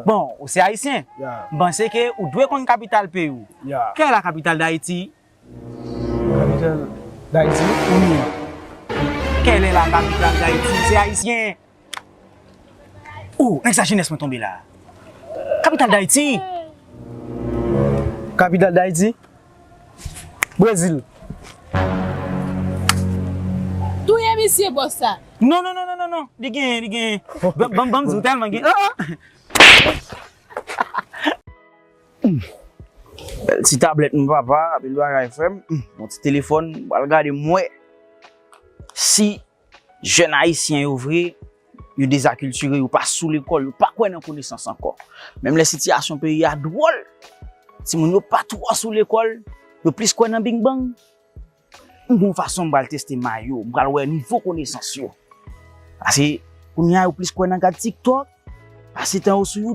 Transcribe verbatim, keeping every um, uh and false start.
Bon, ou se ayisyen. M panse ke ou dwe konn kapital peyi w. Kèl la kapital Dayiti? Kapital Dayiti? Wi. Kèl la kapital Dayiti? Ou se ayisyen. Oh, nèg sa jenès mwen tonbe la. Kapital Dayiti. Kapital Dayiti? Brezil. Touye misye bòs sa. Non, non, non, non, non, non. Li genyen, li genyen. Ban m di w tèlman gen. Bèl ti tablèt mwen papa, anpil bagay frè m. Yon ti telefòn, m pral gade m wè si jèn ayisyen yo vre, yo dezakiltire, yo pa sou lekòl, yo pa kwè nan konesans ankò. Menm lè sitiyasyon peyi a dwòl, timoun yo pa twò sou lekòl, yo plis kwè nan bingbang. M gon fason m pral teste may yo, m pral wè nivo konesans yo. Paske kounye a yo plis kwè nan gad TikTok, pase tan yo sou YouTube.